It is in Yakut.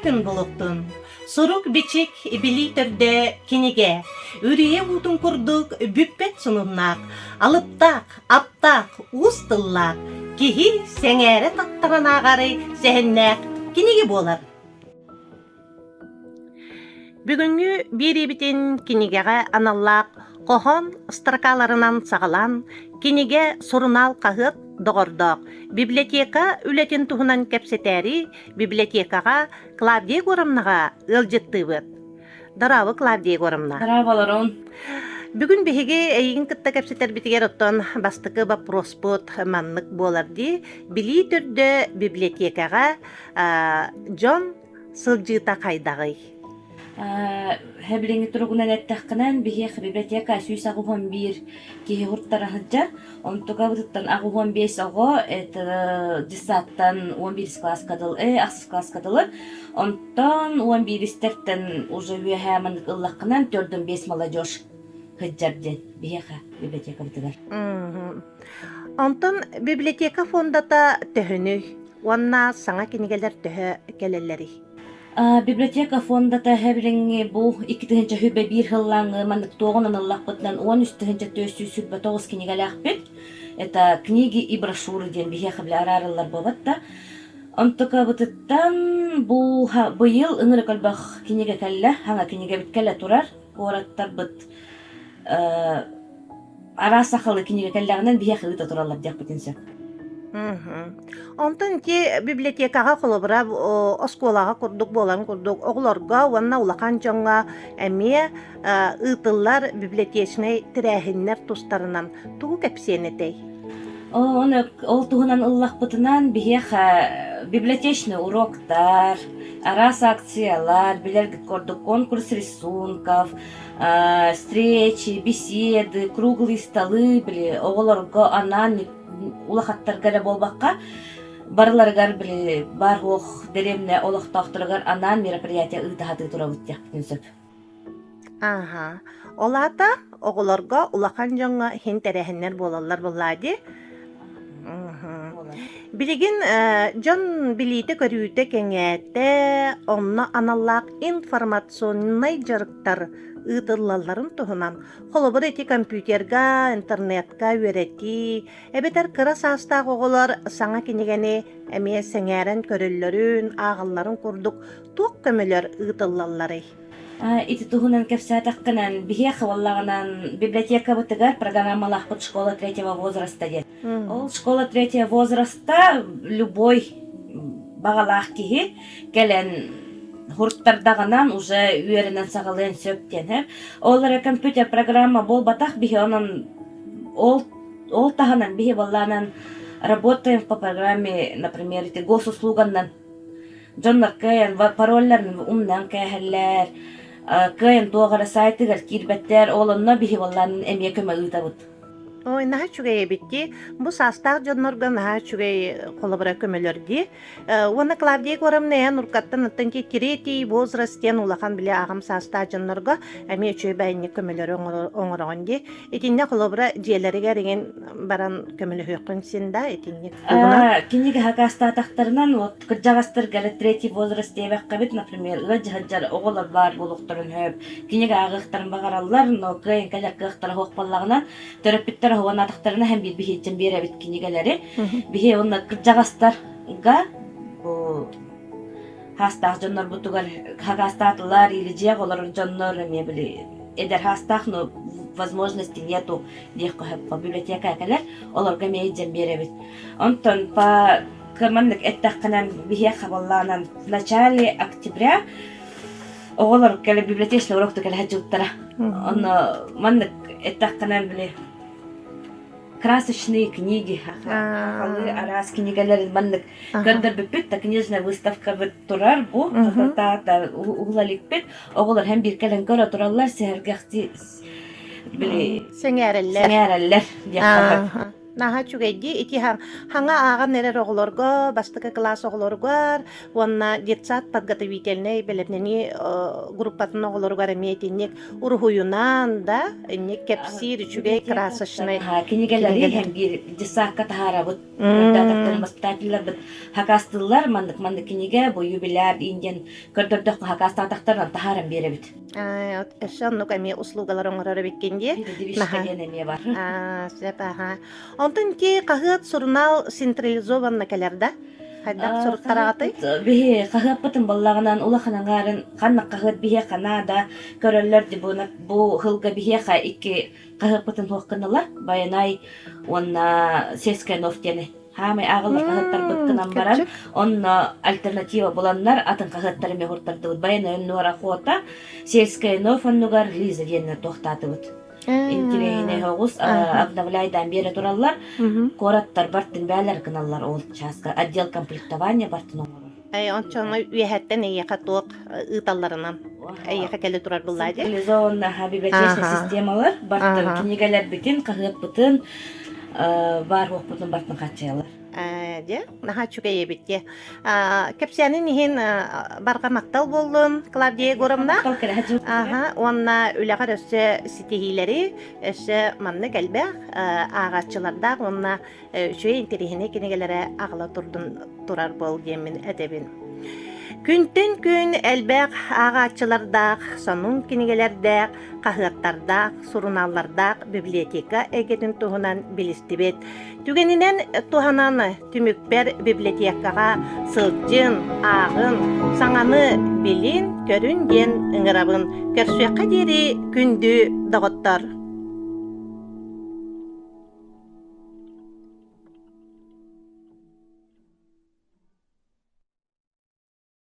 күн булуктун! Сурук-бичик, билии төрдө кинигэ. Үрүйэ уутун курдук бүппэт сонуннаах, алыптаах, аптаах, уус тыллаах, киһи сэҥээрэ таттаран ааҕары сэһэннээх кинигэ буолар. Бүгүҥҥү биэриибитин кинигэҕэ аналлаах хоһоон строкаларынан саҕалаан, кинигэ, сурунаал, хаһыат доҕордоох библиотека үлэтин туһунан кэпсэтээри библиотекаҕа Клавдия Егоровнаҕа ыалдьыттыыбыт. Дорообо, Клавдия Егоровна. Дорооболорун. Бүгүн биһиги эйигин кытта кэпсэтэрбитигэр оттон бастакы боппуруоспут маннык буолар дии. Билии төрдө библиотекаҕа дьон сылдьыыта хайдаҕый? Хэбилиҥҥи туругунан эттэххинэн, биһиэхэ библиотека 181 киһи һуртара сылдьар. Онтукабытыттан 85 оҕо это детсадтан 11 класска дылы, ахсыс класска дылы. Онтон 11-истэртэн уже үөһээ маннык ыллаххынан 4-5 молодежь сылдьар диэн биһиэхэ библиотекабытыгар. Онтон библиотека фондата төһөнүй уонна саҥа кинигэлэр төһө кэлэллэрий? Библиотека фондата эһэ бу 2021 сыллааҥҥы маннык туоҕунан ыллахпытынан 13 429 кинигэлээхпит. Это книги и брошюры диэн биһиэхэ бile араарыллар буолбат да. Онтукабытыттан бу быйыл ынырык элбэх кинигэ кэллэ, хаҥа кинигэбит кэлэ турар. Куораттарбыт араас сахалыы кинигэ кэллэҕинэн биһиэхэ ыыта тураллар диэхпитин сөп. Онтон ити библиотекаҕа холобура оскуолаҕа курдук буоларын курдук оҕолорго уонна улахан дьоҥҥо эмиэ ыытыллар библиотечнай тэрээһиннэр тустарынан тугу кэпсиэн этэй? Оны ол туһунан ыллахпытынан биһиэхэ библиотечный уроктар, араас акциялар, билэргит курдук конкурс рисунков, встречи, беседы, круглые столы били оҕолорго анаан улахаттарга эрэ буолбакка барыларыгар били бар суох дэриэбинэ олохтоохторугар анаан мероприятие ыыта турабыт диэхпитин сөп. Ааһа. Ол аата оҕолорго улахан дьоҥҥо иһин тэрээһиннэр буолаллар буоллаа дии. Билигин дьон билиитэ-көрүүтэ кэҥээтэ, онно аналлаах информационнай дьарыктар ыытыллалларын туһунан, холобур, ити компьютерга, интернетка үөрэтии, эбэтэр кыра саастаах оҕолор саҥа кинигэни эмиэ сэҥээрэн көрөллөрүн, ааҕалларын курдук туох көмөлөр ыытыллалларый? Ити туһунан кэпсээтэххинэн, биһиэхэ буоллаҕынан библиотекабытыгар программалаахпыт «Школа третьего возраста» диэн. Ол «Школа третьего возраста» любой баҕалаах киһи кэлэн һурттардаҕынан уже үөрэнэн саҕалыан сөп диэн. Ол эрэ компьютер программа буолбатах биһи онон ол ол таһынан биһи буоллаанан работаем по программе, например, ити госуслуганнан Дьоннор кыайан паролларын умнан кээһэллэр, кыайан туох эрэ сайтыгар киирбэттэр, ол онно биһи буоллаан эмиэ көмө ыытабыт. Ой, наһаа үчүгэй эбит дии. Бу саастаах дьоннорго наһаа үчүгэй холобура көмөлөр дии. Уонна Клавдия Егоровна эн уркаттан оттон ки третий возраст диэн улахан били аҕам саастаах дьоннорго эмиэ үчүгэй бэйэнньик көмөлөрү оҥороҕун дии. Итиннэ холобура дьиэлэригэр иҥин баран көмөлөһүөххүн син да итинник тугунан. Кинигэ хакаастаатахтарынан вот кырдьаҕастарга эрэ третий возраст диэбэххэбит, например, ыалдьыһыдьар оҕолор баар буолуохтарын сөп, кинигэ ааҕыахтарын баҕараллар, но кыайан кэлэр кыахтара суох буоллаҕына, төрөппүттэр оһуонаатахтарына һэн биир биһиэччэн биэрэбит кинигэлэри. Биһи уонна кырдьаҕастарга бу хаастаах дьоннорбутугар хакаастаатылар или дьиэҕэ олорор дьоннор эмиэ били эдэр хаастаах, но возможности нету диэххэ сөп библиотека кэлэр, олорго эмиэ илдьэн биэрэбит. Онтон по маннык эттэххинэн биһиэхэ буоллаҕынан в начале октября оҕолор кэлэ библиотечный урок кэлэ сылдьыбыттара. Онно маннык эттэххинэн били красочные книги сахалыы араас кинигэлэрин маннык көрдөрбүппүт да книжная выставкабыт турар бу таата уһулаликпит оҕолор һэм биир кэлэн көрө тураллар сэһэргэхти били сэҥээрэллэр сэҥээрэллэр диэххэ. Наһаа үчүгэйдии ити хаҥа ааҕан эрэр оҕолорго, бастакы кылаас оҕолоругар уонна детсад подготовительнай бэлэмнэнии группатын оҕолоругар эмиэ итинник уруһуйунан да инник кэпсиир үчүгэй красочнай кинигэлэри кинигэлэр. биир детсадка таһаарабыт. Көрдөтөхтөрүн воспитателлэрбит хакастыыллар маннык маннык кинигэ бу юбиляр индиан көрдөрдөххө хакастаатахтарынан таһааран биэрэбит. Өссө оннук эмиэ услугалар оҥорор эбиккин дии. Передвижка диэн эмиэ бар. Сөп аха. Онтон ити хаһыат сурунаал централизованно кэлэр да? Хайдах суруттараҕытый? Биһи хаһыаппытын баллаҕынан улахан аҥаарын ханнык хаһыат биһиэхэ наада көрөллөр ди бу сылга биһиэхэ икки хаһыаппытын суох гыннылар Байанай уонна Сельская новь диэни хаамай ааҕыллар хаһыаттарбыт гынан баран онно альтернатива буланнар атын хаһыаттары эмиэ уһуртардыбыт Байанай оннугар охота Сельская новь оннугар Лиза диэннэр туохтаатыбыт интириэһинэй оҕус обновляйдаан биэрэ тураллар куораттар бартын бээлэр гыналлар ол чааска отдел комплектования бартын оҥорор Ончоҥо үөһэттэн эйиэхэ туох ыыталларынан эйиэхэ кэлэ турар буллаа дии. Централизованно библиотечнай системалар бартын кинигэлэрбитин, хаһыаппытын, баар уохпутун бартын хаччыйалар. Дьэ, наһаа үчүгэй эбит дии. Кэпсээнин иһин барҕа махтал буоллун, Клавдия Егоровна. Аха, уонна үлэҕэр өссө ситиһиилэри, өссө маннык элбэх ааҕааччылардаах уонна үчүгэй интэриэһинэй кинигэлэрэ аҕала турдун турар буол диэммин этэбин. Күнтэн күн элбэх ааҕааччылардаах, сонун кинигэлэрдээх, хаһыаттардаах, сурунааллардаах библиотека эйгэтин туһунан билистибит. Түгэнинэн туһанан түмүкпэр библиотекаҕа сылдьын, ааҕын, саҥаны билин, көрүн диэн ыҥырабын. Көрсүөххэ диэри күндү доҕоттор!